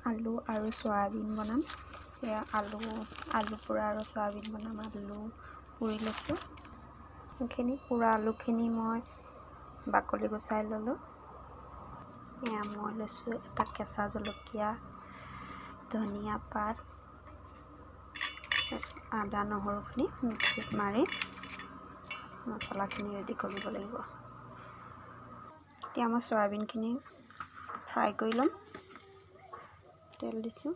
আলু আৰু চয়াবিন বনাম। এয়া আলু আলু পোৰা আৰু চয়াবিন বনাম। আলু পুৰি লৈছোঁ। এইখিনি পোৰা আলুখিনি মই বাকলি গুচাই ল'লোঁ। এয়া মই লৈছোঁ এটা কেঁচা জলকীয়া, ধনিয়া পাত, আদা নহৰুখিনি মিক্সিত মাৰি মছলাখিনি ৰেডি কৰিব লাগিব। এতিয়া মই চয়াবিনখিনি ফ্ৰাই কৰি ল'ম। তেল দিছোঁ।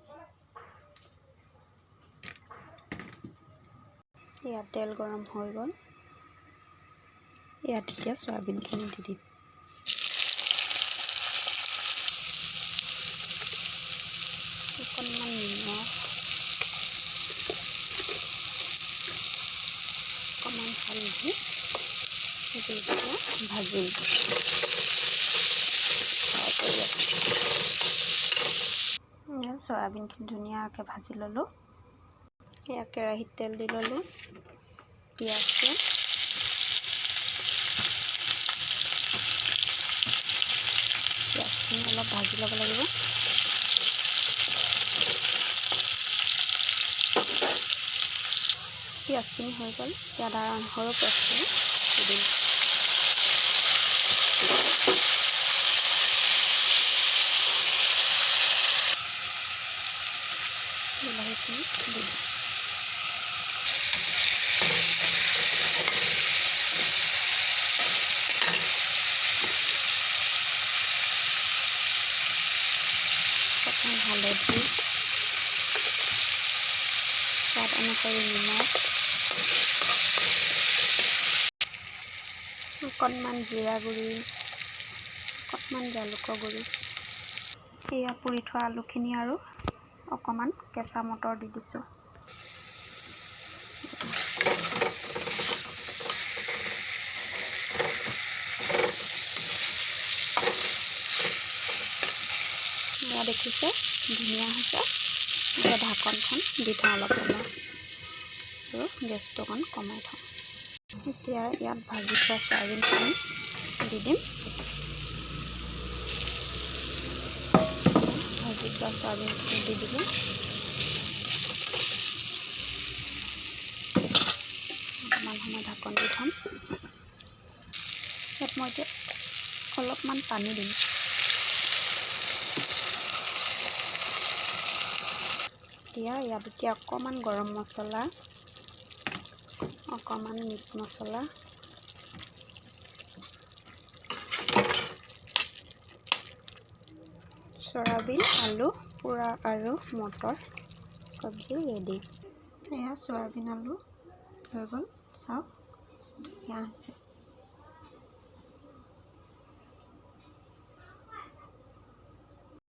ইয়াত তেল গৰম হৈ গ'ল। ইয়াত এতিয়া চয়াবিনখিনি দি দিম। অকণমান নিমখ, অকণমান হালধি দি এতিয়া ভাজিম। ফ্ৰাই কৰি আছোঁ। চয়াবিনখিনি ধুনীয়াকৈ ভাজি ল'লোঁ। এয়া কেৰাহীত তেল দি ল'লোঁ। পিঁয়াজটো পিঁয়াজখিনি অলপ ভাজি ল'ব লাগিব। পিঁয়াজখিনি হৈ গ'ল। ইয়াত আদা নহৰু পেষ্টখিনি দি দিম। বিলাহীখিনি দি দিম। প্ৰথম হালধি, সোৱাদ অনুসৰি নিমখ, অকণমান জিৰা গুড়ি, অকণমান জালুকৰ গুড়ি। এয়া পুৰি থোৱা আলুখিনি আৰু অকণমান কেঁচা মটৰ দি দিছোঁ। এয়া দেখিছে, ধুনীয়া হৈছে। এতিয়া ঢাকনখন দি থওঁ অলপ সময় আৰু গেছটো অকণ কমাই থওঁ। এতিয়া ইয়াত ভাজি থোৱা চয়াবিনখিনি দি দিম। ভাজি থোৱা চয়াবিনখিনি দি দিলোঁ। অকণমান সময় ঢাকন দি থ'ম। ইয়াত মই এতিয়া অলপমান পানী দিম। এতিয়া ইয়াত এতিয়া অকণমান গৰম মছলা, অকণমান মিট মছলা, চয়াবিন আলু পোৰা আৰু মটৰ চব্জি ৰেডি। এয়া চয়াবিন আলু হৈ গ'ল। চাওক, ধুনীয়া হৈছে।